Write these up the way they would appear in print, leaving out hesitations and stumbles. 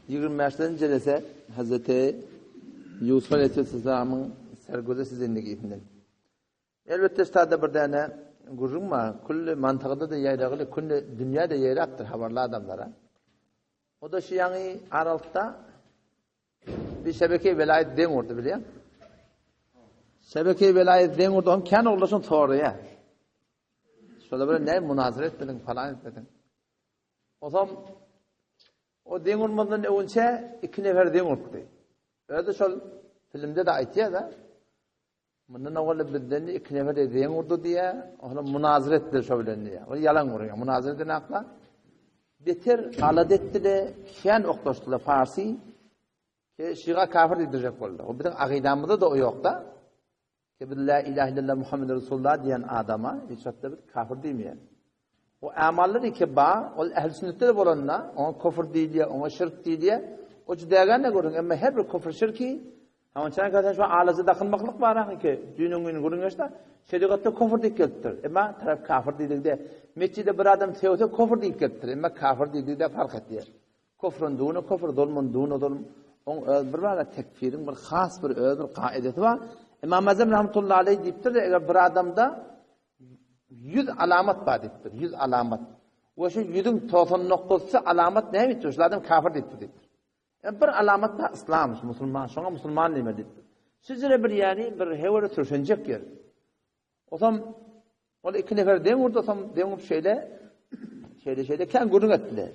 25-nji jelese Hazreti Ýusuf aleýhissalamyň sergüzeşti zindigisinden. Elbetde ştada bir däne gürrüň bar. Külli mantygda-da ýaýragyly, külli dünýä-de ýaýrapdyr habarly adamlara. O-da şu ýaňy aralykda bir şebeke welaýat deň urdy bilýän. Şebeke welaýat deň urdy, hem kän ogullaşyn soraýar. Şolar bilen näme munazara etmediň, falan etmediň. Osam o deň urmazdan öňünçä iki nefer deň urupdy. Özi şol filmde-de aýtýar-da. Mundan owal bizden iki nefer deň urdy diýýär. Olam munazara etdiler şo bilen diýýär. Ol ýalan gurýar. Munazara eden akla beter galat etdi-de, kän oklaşdylar farsi. Ke şiga kafir diýdirjek boldy. O biziň akydamyzda-da o ýok-da. Ki biz la ilahe illallah Muhammed Resulullah diýen adama hiç wagtda biz kafir diýmeýäris. O amallary ki ba, ol ehl sünnetde bolanda, oňa kufr diýilýär, oňa şirk diýilýär. O jüdägän de görüň, emma her bir kufr şirki, onça gadan şu alaja dakynmaklyk bar ki, düýnüň gün gürrüň geçdi, şerigatda kufr diýip gelipdir. Emma tarap kafir diýdigde, metjide bir adam sögse kufr diýip gelipdir. Emma kafir diýdigde fark etýär. Kufrun dune kufr, zulmun dune zulm. Oň öz bir bara tekfiriň bir has bir öz bir kaidesi bar. Imam Azam rahmetullahi aleyh diýipdir, eger bir adamda 100 alamat bar diýipdir, 100 alamat. We şu 100-iň 99-sy alamat näme diýipdir? Şul adam kafir diýipdir diýipdir. Yani bir alamat da islam, musulman, şoňa musulman diýmeli diýipdir. Sizlere bir ýani bir hewere sürşenjek ýer. Osam ol iki nefer deň urdy, osam deň urup şeýle şeýle şeýle kän gürrüň etdiler.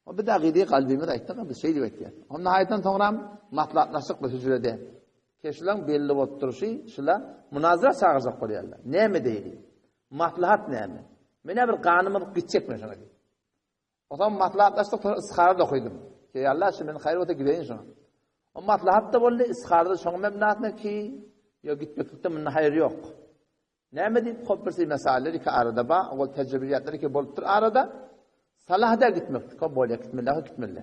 O bir dagydy kalbimiz aýtdyk, biz şeýle diýip aýtýar. Onda haýdan soňram maslahatlaşdyk biz hüjrede. Keşilaň belli bolup durşy, şula munazara çagyrjak bolýarlar. Näme diýdi? Maslahat näme? Menä bir ganym alyp gitjek men şoňa diýip. Onsoň maslahatlaşdyk, soň istihara-da okydym. Ki, Allah şu men haýyr bolsa gideýin şoňa. O maslahat-da boldy, istihara-da şoňa mebnasyna ki, ýok gitmeklikde munda haýyr ýok. Näme diýip, hop bir mesaller iki arada ba, ol tejribeler iki bolupdyr arada. Salah-da gitmeklik, hop bolýar gitmeli, gitmeli.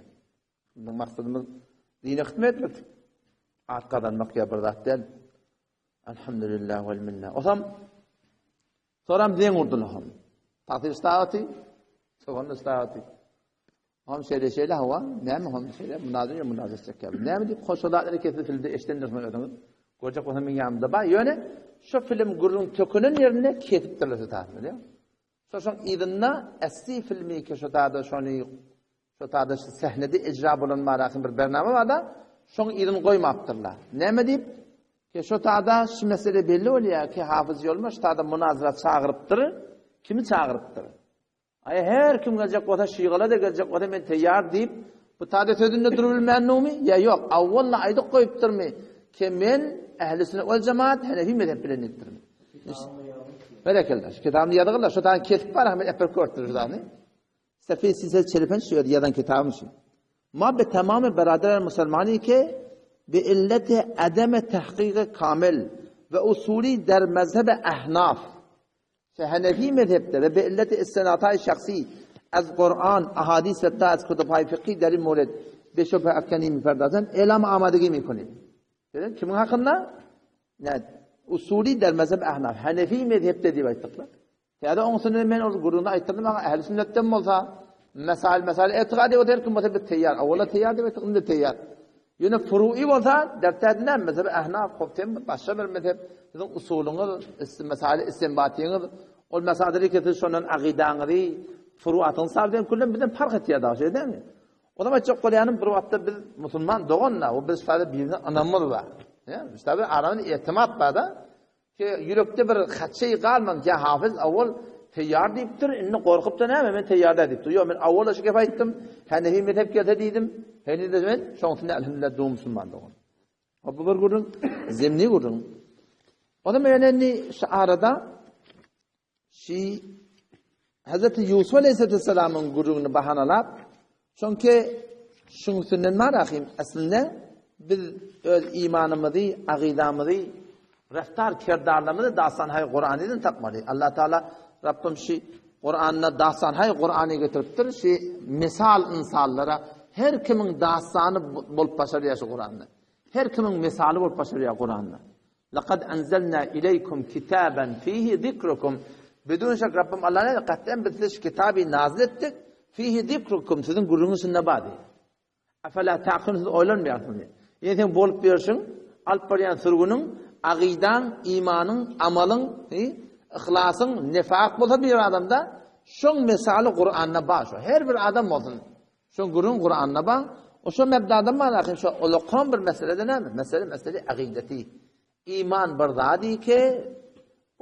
Biziň maksadymyz dine hyzmat etmek. At gazanmak ýa bir zat däl. Elhamdülillah vel minna. Osam soram zeň urdular hom. Tatyr saati, sogan saati. Hom şeýle şeýle hawa, näme hom şeýle munazir ýa munazir çekýär. Näme diýip hoşalar hareketi filmde eşdendir şunu özüňiz. Görjek bolsa meň ýanymda bar. Ýöne şu film gürrüň tökünen ýerinde kesipdirler şu taýyny, bilýär. Şoşoň yzynda esli filmi ki şo tada şony şo tada şu sähnede icra bolan barasyn bir bernama barda şoň yzyny goýmapdyrlar. Näme diýip? Ki şo tada şu mesele belli bolýar ki Hafyz Ýolma şu tada munazara çagyrypdyr. Kimi çagyrypdyr? Aý her kim geljek bolsa şygala da geljek bolsa men teýýar diýip bu tada sözünde durup bilmändigimi ýa ýok awwalna aýdyp goýupdyrmy ki men ehli sünnet wal jemaat hanefi mezhep bilen diýipdirmi? Berekella. Şu kitabyny ýazgylar, şu tany kesip bar, hem epir görtdir şu tany. Sefi size çelpen şu ýazan kitabym şu. Ma be tamam berader musulmani ke bi illet adem tahqiq kamil ve usuli der mezheb ahnaf. Hanefi mezhepde ve bi illet istinatay şahsi az Kur'an, ahadis ve ta az kutubhay fıkhi der mورد به şübhe afkani میپردازن اعلام آمادگی میکنیم. Kimin hakynda? Näet? Usuly der mezhep ahnaf. Hanefi mezhepde diýip aýtdyklar. Täze oň üstünde men ol gürrüňini aýtdyrdym maňa ähli sünnetden bolsa mesail mesail etiqady bolsa her kim bolsa biz teýýar. Awala teýýar diýip aýtdyk, indi teýýar. Ýöne furu'i bolsa dertde näme mezhep ahnaf hop tem başga bir mezhep. Siziň usulyňyz, mesail istinbatyňyz ol mesail ki siz şondan agydaňyzy furuatyňyzy sabit eden küllen bizden parh etýär dagy şeýle dälmi? O zaman aýtjak bolýanym bir wagtda biz musulman dogan-da, o biz şeýle birine ynamymyz bar. Ýa, şeýle aramyzda etimat bar-da. Ki ýürekde bir haçy galman, ki hafyz awal teýýar diýipdir, indi gorkup-da näme, men teýýar däl diýipdir. Ýok, men awal şu gep aýtdym, Hanefi mezhep gelse diýdim, heniz de men şoň üçin elhamdülillah du musulman dogan. O bu bir gürrüň, zemni gürrüň. O zaman ýene indi şu arada Şi Hazreti Ýusuf aleyhisselamyň gürrüňini bahanalap, çünki şuň üstünden bar ahim, aslynda biz öz imanymyzy, agydamyzy, reftar kerdarlarymyzy dastanhaý Kuranydan tapmaly. Allah Taala Rabbim şi Kuranda dastanhaý Kurany getiripdir, şi misal insanlara her kimiň dastany bolup başarýar şu Kuranda. Her kimiň misaly bolup başarýar Kuranda. Lekad enzelna ileykum kitaben fihi zikrukum. Bidun şek Rabbim Allah ne kat'en biz size şu kitaby nazil etdik. Fihi zikrukum siziň gürrüňiz şunda bar diýýär. Afala taqilun siz oýlanmaýarsyňyz diýýär. Ýene seň bolup ýörşüň, alyp barýan sürgüniň, agydaň, imanyň, amalyň, yhlasyň nefak bolsa bir adamda, şoň mesaly Kuranda bar şo. Her bir adam bolsun. Şoň gürrüň Kuranda bar. O şo mebdada bar ahim şo ulakan bir meselede näme? Mesele mesele agydeti. Iman bir zat ki,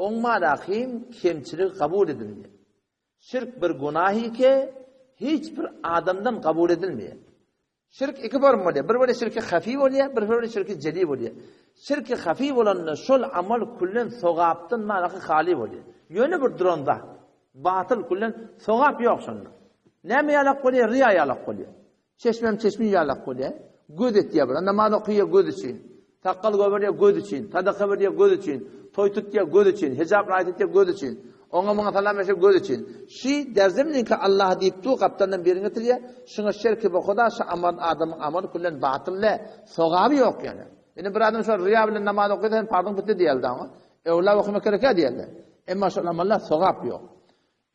oň malahim kemçiligi kabul edilmeýär. Şirk bir günahy ki, hiç bir adamdan kabul edilmeýär. Şirk iki form bolýar. Bir bolýar şirki hafi bolýar, bir bolýar şirki jeli bolýar. Şirki hafi bolanda şol amal küllen sogapdan manaky haly bolýar. Ýöne bir duran zat. Batyl küllen sogap ýok şonda. Näme ýalak bolýar? Riýa ýalak bolýar. Çeşmem çeşmi ýalak bolýar. Göz etýär bir. Namaz okaýar göz üçin. Sakgal goberýär göz üçin. Sadaka berýär göz üçin. Toý tutýar göz üçin. Hijap raýat etýär göz üçin. Oňa muňa salam berse göz üçin. Şi derzemniňki Allah diýip dur gapdaldan birini getirýär. Şuňa şerki bu Huda şu amal adamyň amaly küllen batyl le. Sogaby ýok ýöne. Indi bir adam şo riýa bilen namaz okaýsa sen parzyň bitdi diýerdi oňa. Öwla okamak gerek diýerdi. Emma şol amallar sogap ýok.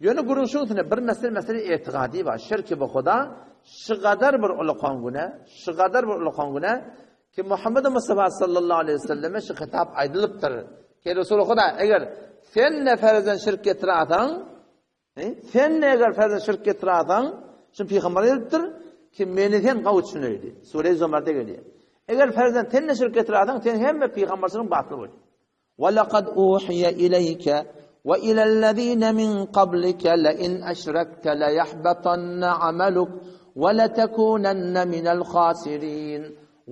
Ýöne gürrüň şuň üstünde bir mesele mesele etigady bar. Şirki bu Huda şygadar bir ulakan günä, şygadar bir ulakan günä ki Muhammed Mustafa sallallahu aleyhi ve selleme şu hitap aýdylypdyr. Ki Resul Huda eger sen ne ferzen şirk getirersen, sen ne eger ferzen şirk getirersen, şu peygamber aýdypdyr ki meni sen gawy düşüneydi. Sure Zümer'de gelýär. Eger ferzen sen ne şirk getirersen, sen hemme peygamberçiligiň batyl bolýar. وَلَقَدْ أُوحِيَ إِلَيْكَ وَإِلَى الَّذِينَ مِنْ قَبْلِكَ لَئِنْ أَشْرَكْتَ لَيَحْبَطَنَّ عَمَلُكَ وَلَتَكُونَنَّ مِنَ الْخَاسِرِينَ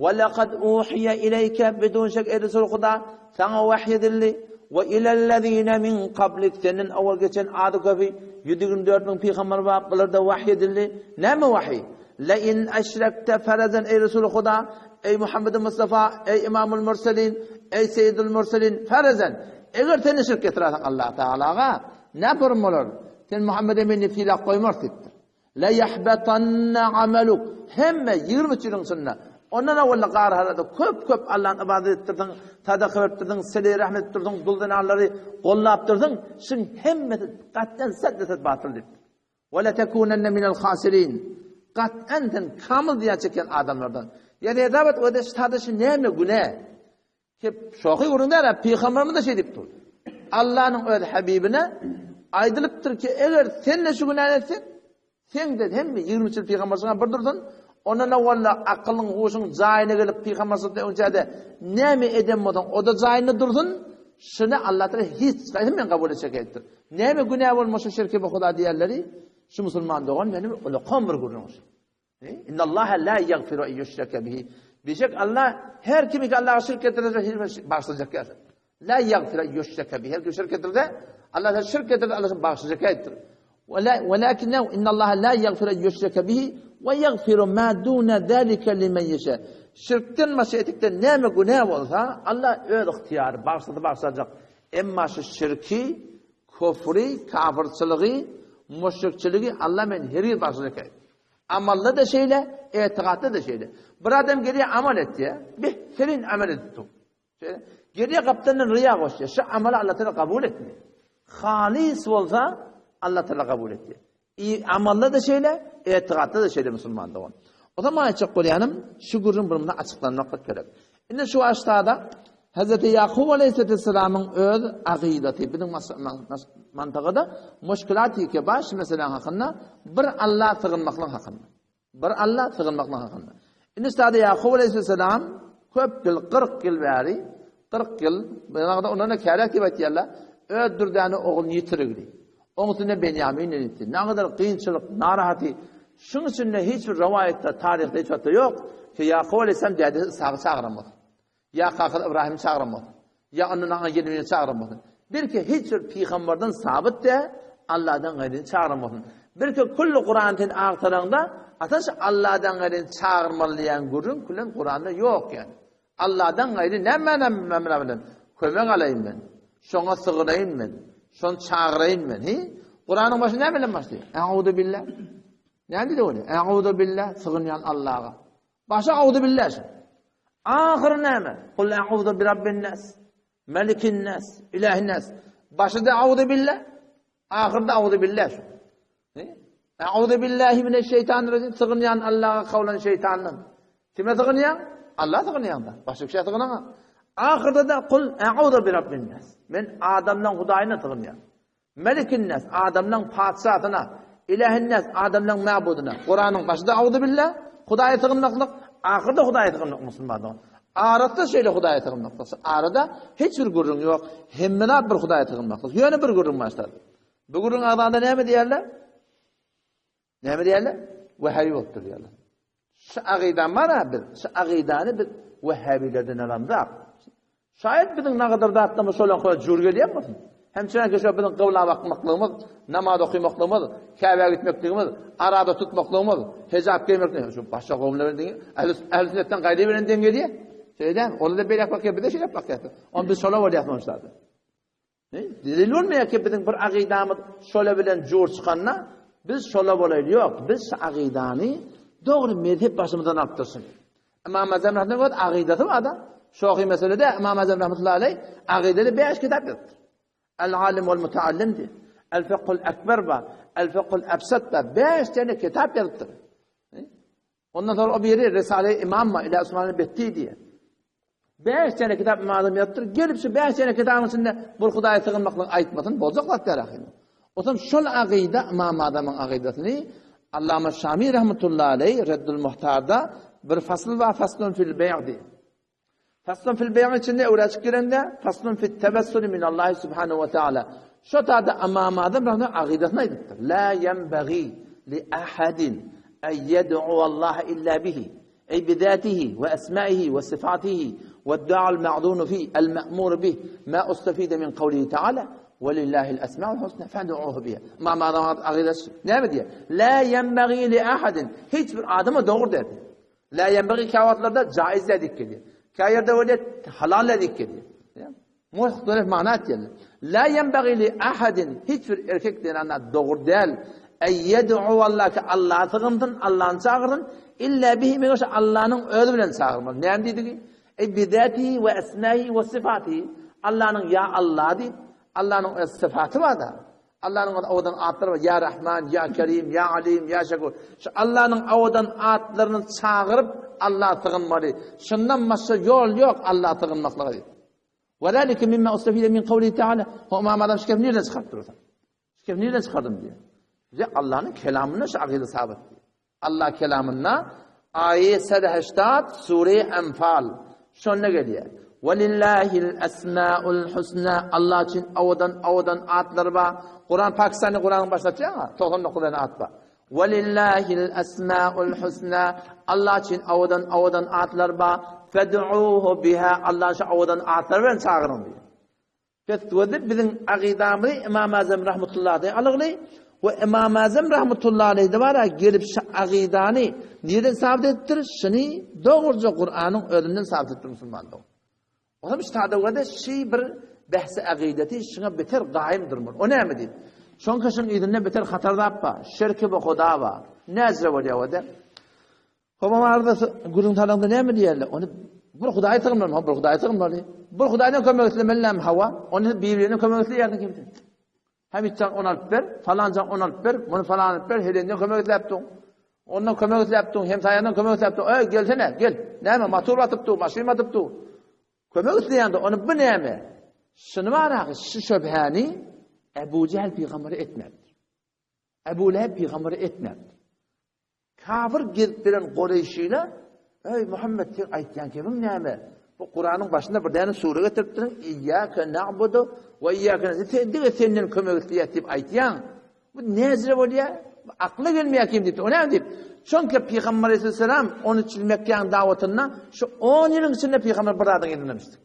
وَلَقَدْ أُوحِيَ إِلَيْكَ بدون şek ey Resul Huda saňa wahy edildi we ilellezine min qablik senden awal geçen ady köpi 124 müň pygamber bar bularda wahy edildi näme wahy Le in eşrekte ferezen ey Resul Huda Eý Muhammedi Mustafa, eý Imamul Murselin, eý Seýidul Murselin, ferezen, eger sen şirk getirerseň Allah Tagalaga, ne durum bolar? Sen Muhammed Eminni sylag goýmarys diýipdir. Le yahbatanna amaluk. Hemme 23 ýylyň içinde ondan awal gar harada köp-köp Allah'ın ibadet etdirdiň, sadaka beripdirdiň, sile rahmet etdirdiň, dul zenanlary gollapdyrdyň, şuň hemmesi gatdan sadda batyl diýipdir. Ve letekunenne minel hasirin. Gat'an sen kamyl zyýan çeken adamlardan. Ýa rezabat öde ştada şu näme günä? Ki şohy gürrüň däl, pygamberimiz de şeý diýip dur. Allanyň öz habibine aýdylypdyr ki, eger sen de şu günäni etseň, sen de hemme 23 ýyl pygamberçilik bir dursun, ondan owalla akylyň, huşuň jaýyna gelip pygamberçilikden öňçäde näme eden bolsaň, o da jaýynda dursun, şuny Allah Taala hiç gaýsy men kabul etjek etdir. Näme günä bolmasa şirki bu Huda diýerleri, şu musulman dogan meni ulakan bir gürrüň. Innallaha la yaghfiru en yushraka bihi. Bişek Allah her kimi ki Allah'a şirk getirse hiç bir bağışlayacak ýa. La yaghfiru en yushraka bihi. Her kim şirk getirse Allah şirk getirse Allah bağışlayacak ýa. Walakin innallaha la yaghfiru en yushraka bihi we yaghfiru ma duna zalika limen yasha. Şirkden başga etikden näme günä bolsa Allah öz ygtyýary bağışlasa bağışlajak. Emma şu şirki, küfri, kafirçiligi, müşrikçiligi Allah men hergiz bagşylaýar. Amalda da şeýle, etigatda da şeýle. Bir adam gelýär amal etýär, behterin amal edip dur. Şeýle gelýär gapdandan riýa goşýar. Şu amaly Allah Taala kabul etmeýär. Halys bolsa Allah Taala kabul etýär. I amalda da şeýle, etigatda da şeýle musulman dogan. O zaman aýtjak bolýanym, şu gürrüň bir munda açyklanmaklyk gerek. Indi şu aştada Hazreti Ýakup aleyhisselamyň öz agydaty biziň mantagada muşkilat ýeke baş mesele hakynda bir Allah sygynmaklyk hakynda. Bir Alla sygynmaklyk hakynda. Indi sada Ýakup aleyhisselam köp ýyl, 40 ýyl bäri, 40 ýyl, bu ondan da kärek diýip aýtýarlar, öz dürdäne ogluny ýitirigdi. Oň üstüne Benýamin ýitdi. Nägadar kynçylyk, narahaty. Şuň üçin hiç bir rowaýatda, taryhda hiç wagtda ýok ki Ýakup aleyhisselam dädesi Ishagy çagyran bolsun. Ýa kakasy Ybraýymy çagyran bolsun. Ýa ondan aňa ýene birini çagyran bolsun. Belki hiç bir pygamberden sabyt dä, Allahdan gaýryny çagyran bolsun. Belki külli Kurany sen agtaraňda, ataş Allahdan gaýryny çagyrmaly diýen gürrüň küllen Kuranda ýok ýani. Allahdan gaýry näme näme bilen kömek alaýyn men. Şoňa sygynaýyn men. Şony çagyraýyn men. He? Kuranyň başy näme bilen başlaýar? Euzu billah. Näme diýdi ony? Euzu billah, sygynýan Allaha. Başy auzu billah. Ahyry näme? Kul auzu bi rabbin nas, melikin nas, ilahin nas. Başy da auzu billah, ahyrda auzu billah. A'udhu billahi mineşşeýtanirrajim. Sygynýan Allaha kowlan şeýtandan. Kime sygynýaň? Allaha sygynýaň-da. Başga kişä sygynaňa. Ahyrda da kul a'udhu bi rabbin nas. Men adamlaň Hudaýyna sygynýan. Melikin nas, adamlaň patyşasyna, ilahin nas, adamlaň mabudyna. Kuranyň başynda a'udhu billah, Hudaýa sygynmaklyk, ahyrda Hudaýa sygynmak musulmanlygyň. Arasda şeýle Hudaýa sygynmaklyk. Arada hiç bir gürrüň ýok. Hemme zat bir Hudaýa sygynmaklyk. Ýöne bir gürrüň başlady. Bu gürrüň agzanda näme diýerler? Näme diýerler? Wehhabi bolupdyr diýerler. Şu agydan bar biz, şu agydany biz wehhabilerden alamzak. Şaýat biziň nagadyr zatlarymyz şolan koy jur gelýän bolsun. Hem çünki şu biziň gybla bakmaklygymyz, namaz okymaklygymyz, Käbä gitmekligimiz, arada tutmaklygymyz, hijap geýmekligimiz şu başga gowumlar bilen deň, ähli sünnetden gaýry bilen deň gelýär. Şeýle, olar da beýle bakýar, biz de şeýle bakýarys. On biz şola bolýarys onşada. Delil bolmaýar ki biziň bir agydamyz şola bilen jur çykanda biz şola bolaýly ýok. Biz şu agydany dogry mezhep başymyzdan alyp dursun. Imam Azam rahmetullah agydasy bar da. Şohy meselede Imam Azam rahmetullah aleyh agydada 5 kitap ýazypdyr. El alim wal mutaallim di. El fikhul ekber bar. El fikhul ebsat bar. 5 tane kitap ýazypdyr. Ondan soň o biri Risale-i Imam bar, ila Osman Betti diýe. Bäş tane kitap İmam Azam ýazypdyr. Gelip şu bäş tane kitabyň içinde bir Hudaýa sygynmaklygy aýtmasyn, boljak zat däl ahyry. Otam şol agyda İmam Azamyň agydasyny Allama Şami rahmetullahi aleyh Reddül Muhtarda bir fasl bar, faslun fil beý' diýip. Faslun fil beýiň içinde öwräçik girende faslun fit tewessuli minallahi subhanahu we taala. Şo tada Ymam Azam rahmetullah agydasyny aýdypdyr. La ýenbagi li ahadin en ýed'u Allaha illa bihi. Ey bi zatihi we esmaihi we sifatihi we du'al ma'zun fi el ma'mur bih ma ustafida min kawlihi taala we lillahil esmaul husna fad'uhu biha. Ymam Azam agydasy näme diýýär? La ýenbagi li ahadin hiç bir adama dogry däl. La ýenbagi käwagtlarda jaiz diýip gelýär. Käýerde bolýar halal diýip gelýär. Muhtelif mana aýtýarlar. La ýenbagi li ahadin hiç bir erkek zenana dogry däl. Ey yed'u Allah ki Allaha sygynsyn, Allahny çagyrsyn, illa bihi meger şu Allahnyň özi bilen çagyrmaly. Näme diýdigi? Ey bi zatihi we esmaihi we sifatihi. Allahnyň ýa Allah diýip, Allahnyň öz syfaty bar-da. Allanyň öz owadan atlary bar, Ýa Rahman, Ýa Kerim, Ýa Alim, Ýa Şekur. Şu Allanyň owadan atlaryny çagyryp, Alla sygynmaly. Şundan başga ýol ýok Alla sygynmaklyga diýip. Ve zalike mimma ustafide min kawlihi Teala. Ho Ymam Azam şu kepi nireden çykaryp dursaň? Şu kepi nireden çykardym diýýär. Bize Allanyň kelamynda şu akyda sabyt diýýär. Allah kelamynda aýe 180 sure Enfal şonda gelýär. Welillahil esmaul husna Allah üçin owadan owadan atlar bar. Kuran Pakistany Kuranyň başyna açýaň, 99 tane at bar. Welillahil esmaul husna Allah üçin owadan owadan atlar bar. Fed'uhu biha Allah şu owadan atlar bilen çagyryň diýýär. Fetwada biziň akydamyzy Ymam Azam rahmetullahi aleýh alygly we Ymam Azam rahmetullahi aleýh bara gelip şu akydany nirden sabit edipdir? Şuny dogruja Kuranyň özünden sabit edipdir musulman dogan. Olam şu tadawada şi bir behsi akydeti şuňa beter gaýym durmur. O näme diýip? Şoň şuň yzynda beter hatar zat bar. Şirki we huda bar. Näzre bolýar o da? Howam arada gürrüň salaňda näme diýerler? Ony bir Hudaýa sygynmaly, bir Hudaýa sygynmaly. Bir Hudaýdan kömek islemeli näme hawa? Ony bir-birine kömek isleýärsiň kimse. Hem içen ony alyp ber, falanjan ony alyp ber, muny falan alyp ber, helenden kömek isläp dur. Ondan kömek isläp dur, hem saýandan kömek isläp dur. Eý, gelsene, gel. Näme, motor batyp dur, maşyn batyp dur. Kömek isleýände ony bu näme? Şuny baraky, şu şöbhäni Ebu Jehl pygambere etmändir. Ebu Leheb pygambere etmändir. Kafir gezip beren Gureýşile, Eý, Muhammet, seň aýtýan kebiň näme? Bu Kuranyň başynda bir däne sure getiripdirin, Iyyake na'budu we iyyake nestaîn. Sen diňe senden kömek isleýäs diýip aýtýaň. Bu näzire bolýar? Bu akla gelmeýär kim diýip. O näme diýip? Çünki Pygamber aleyhisselam 13 ýyl Mekgäniň dawatynda şu 10 ýylyň içinde pygamber bir zadyň edinmemişdi.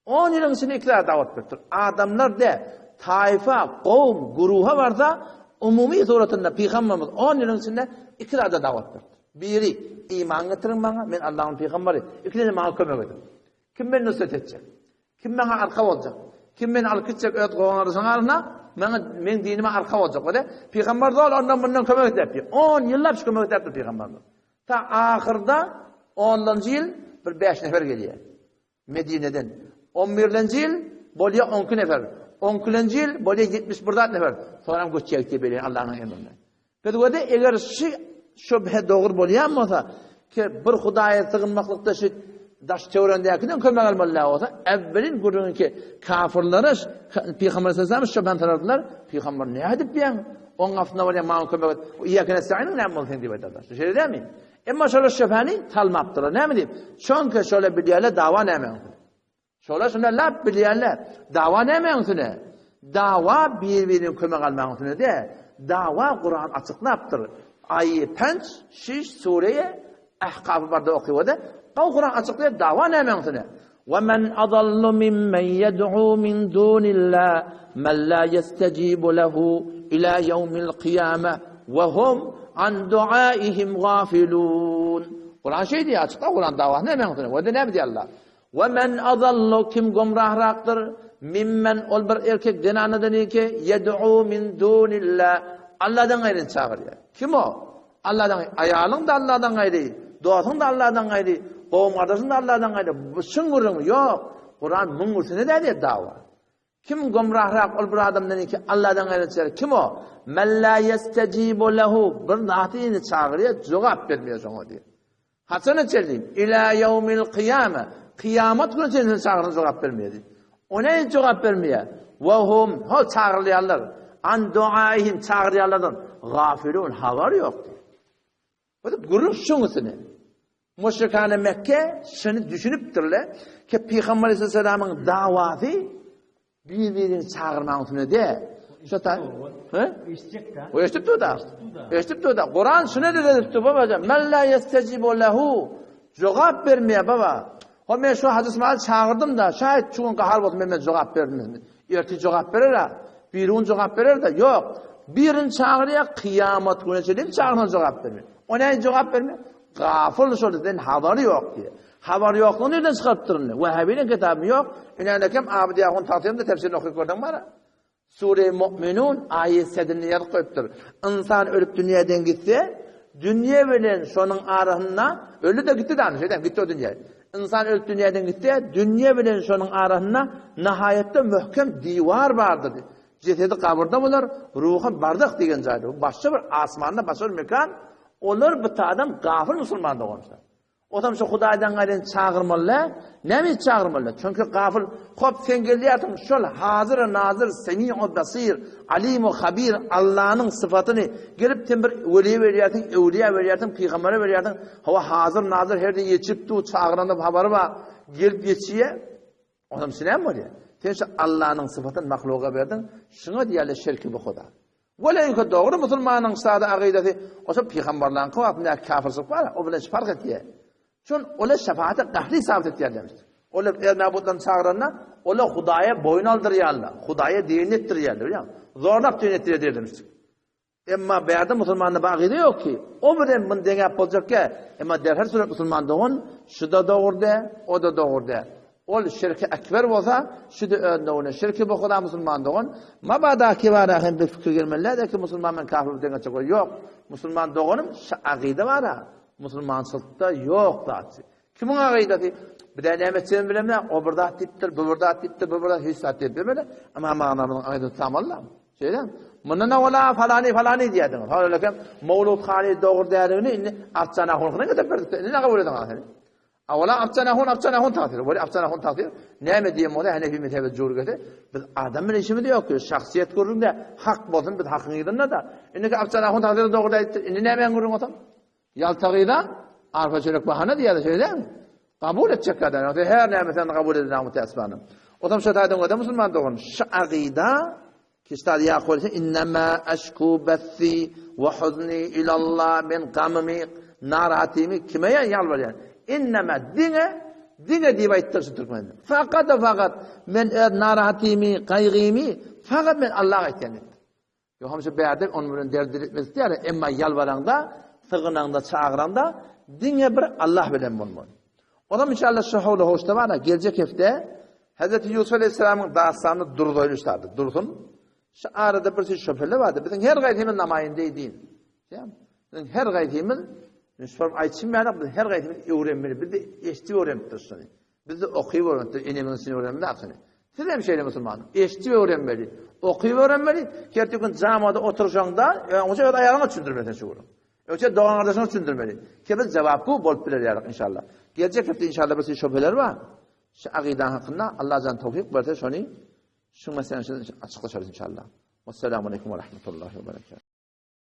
On ýylyň içinde iki zat dawat beripdir. Adamlar de, taýfa, gowm, guruha barsa, umumy suratynda pygamberimiz on ýylyň içinde iki zada dawat beripdir. Biri, iman getiriň maňa, men Allahyň pygamberi. Ikinjisi, maňa kömek ediň. Kim meni nusrat etjek? Kim maňa arka boljak? Kim meni alyp gitjek öz goňarysynyň aryna? Maňa meň dinime arka boljak. Öde pygamber zol ondan mundan kömek isläpdi. On ýyllap şu kömek isläpdi pygamberimiz. Ta ahyrda onlanjy ýyl bir bäş nefer gelýär. Medineden. On birlenji ýyl bolýar on iki nefer. On ikilenji ýyl bolýar 71 zat nefer. Soňam göçýär diýip belleýär Allanyň emrine. Biz eger şu şübhe dogry bolýan bolsa, ki bir Hudaýa sygynmaklykda şu daş töweregindäkiden kömek almaly däl bolsa, äwwelin gürrüňi ki kafirlere Pygamber sallallahu şübhäni sarardylar. Pygamber nädip diýen? Oň gapysynda bolýan maňa kömek et. Iýýäke nestaýynyň näme bolsun sen diýip aýdarlar. Şeýle dälmi? Emma şolar şübhäni salmapdyrlar. Näme diýip? Çünki şolar bilýärler dawa näme. Şolar şunda lap bilýärler. Dawa nämäň üstüne? Dawa bir-birine kömek almagyň üstüne däl. Dawa Kuran açyklapdyr. Aýy penç, şiş sureýe Ahkafy barda okyp-da, gaw Kuran açyklaýar dawa nämäň üstüne? Wa men adallu mimmen yed'u min dunillah men la yestejibu lehu ila ýewmil kyýame we hum an duaihim gafilun. Kuran şeý diýýär, açykda Kuran dawa nämäň üstüne? We näme diýýär Allah? We men adallu kim gomrahrakdyr mimmen ol bir erkek zenanadan ki yed'u min dunillah Allahdan gaýryny çagyrýar. Kim o? Allahdan aýalyň da Allahdan gaýry, dostuň da Allahdan gaýry, gowum gardaşyň da Allahdan gaýry. Bu çyn gürrüň ýok. Kuran muň üstüne däl diýýär dawa. Kim gomrahrak ol bir adamdan ki Allahdan gaýryny çagyrýar. Kim o? Men la yestejibu lehu bir zatyny çagyrýar, jogap bermeýär şoňa diýýär. Haçana çenli? Ila ýewmil kyýame. Kyýamat güni çenli sen çagyryna jogap bermeýär diýip. O näme jogap bermeýär? Wa hum, hol çagyrylýanlar, an duaihim çagyrýanlardan gafilun habar ýok diýip. Bu gürrüň şuň üstüne. Müşrikane Mekke şuny düşünipdirler ki Pygamber Aleyhisselamyň dawasy Bir-birini çagyrmagyň üstüne de. Şu ta, he? Eşitjek-de. O eşitip dur da. Eşitip dur da. Kuran şuna da edip baba. Men la yestecibu lehu. Jogap bermeýär baba. Ho men şu Hajy İsmail çagyrdym da, şaýat şu gün gahar bolsun men jogap berdim. Ertir jogap berer ha. Bir gün jogap berer de ýok. Birini çagyrýar, kyýamat güne çenli çagyrsa jogap bermeýär. O näme jogap bermeýär? Gafyl şol sen habary ýok diýär. Habar ýoklugyny nirden çykarypdyr indi? Wehebiniň kitaby ýok. Ine-ine Abdy Ahun tagsyryny-da tefsirini okyp gördüň bara. Sure-i Mu'minun aýat sedinde ýazyp goýupdyr. Ynsan ölüp dünýeden gitse, dünýe bilen şonuň arasynda öldi-de gitdi-de, şeýdem gitdi o dünýä. Ynsan ölüp dünýeden gitse, dünýe bilen şonuň arasynda nahaýatda möhkem diwar bardyr. Jesedi gabyrda bolar, ruhy barzah diýen jaýda. Bu başga bir asmanda, başga bir mekan. Olar bu adam gafyl musulman doganlar. Otam şu Hudaýdan gaýryn çagyrmaly däl. Näme üçin çagyrmaly däl? Çünki gafyl, hop sen gelýärsiň, şol Hazyr Nazyr, Semi'u Basir, Alimu Habir Allanyň sypatyny gelip sen bir weliýe berýärsiň, öwliýä berýärsiň, pygambere berýärsiň. Hawa Hazyr Nazyr her ýerde ýetişip dur, çagyranda habary bar, gelip ýetişýär. Onam şu näme bolýar? Sen şu Allanyň sypatyny mahluga berdiň, şuňa diýýärler şirki bu Huda. Weleýke dogry musulmanyň sada akydasy, oşa pygamberlaryňky wagtynda kafirçilik bar, o bilen fark etýär. Şon ola şefaati gahri sabit etýärler. Olar öz mabutlaryny çagyranda, olar Hudaýa boýun aldyrýarlar, Hudaýa diýen etdirýärler, bilýäňmi? Zorlap diýen etdirýär diýerler. Emma bärde musulmanda bu akyda ýok ki, o bilen muny deňäp boljakkä, emma derhal surat musulman dogan, şu-da dogry däl, o-da dogry däl. Ol şirki ekber bolsa, şu-da öz nowuna şirki bu huda musulman dogan. Mabada kibara hem bir fikir gelmeli ki musulman bilen kafir bir deňeçe goý. Ýok. Musulman doganym şu akyda bar-a. Musulmançylykda ýok zat. Kimiň akydasy? Bir de näme etjegini bilemok. O bir zat diýipdir, bu bir zat diýipdir, bu bir zat hiç zat diýip bilmedi. Emma magnamyzyň akydasy tamaly. Şeýle. Mundan owala falany falany diýýärdiňiz. Howlalakem Mawlud hany dogry däligini indi Arçan ahunkyna getirip berdik. Indi näme kabul ediň ahyry? Awala Arçan ahun Arçan ahun tagsyr. Weli Arçan ahun tagsyr. Näme diýen bolsa Hanefi mezhebi jurgesi. Biz adam bilen işimiz ýok. Şahsyýet gürrüňde hak bolsun biz hakyň yzynda da. Indi Arçan ahun tagsyr dogry diýipdir. Indi näme gürrüň bolsa? Ýalta gyza arpa çörek bahana diýýärler, şeýle dälmi? Kabul etjek adam, ýogsa her näme sen kabul edilýän müteessifana. Otam şu taýdan göde musulman dogan, şu agyda kişi ýa kolsa innema eşku bessi we huzni ilallah men gamymy, narahatymy kime ýalbarýan? Innema diňe diňe diýip aýtdyr şu türkmende. Fakat fakat men öz narahatymy, gaýgymy fakat men Allaha aýtýan diýipdir. Ýogsam şu bärde onuň bilen derdil etmek isleýär, emma ýalbaraňda, sygynaňda, çagyraňda diňe bir Allah bilen bolmaly. Onam inşallah şu howla hoşda bar, geljek hepde Hazreti Ýusuf aleyhisselamyň dastanyny durzaýly üstady, dursun. Şu arada bir şey şöpele bardy. Biziň her gaýsymyz namaýynda din. Biziň her gaýsymyz, şol aýtşym ýaly, biz her gaýsymyz öwrenmeli. Biz eşidip öwrenipdir şuny. Biz-de okyp öwrenipdir, enemiziň içinde öwrenmedi akyny. Siz hem şeýle musulman, eşidip öwrenmeli. Okyp öwrenmeli. Her gün jamada oturşaňda, öňçe öz aýalyňa düşündirmeli sen şu gün. Öňçe dogan-gardaşyňa düşündirmeli. Ki biz jogapgü bolup biler ýalyk inşallah. Geljek hepde inşallah bir sürü şübheler bar. Şu akyda hakynda Allah jan towfik berse şony şu meseleni açyklaşarys inşallah. Wassalamu aleýkum we rahmetullahi we berekatuh.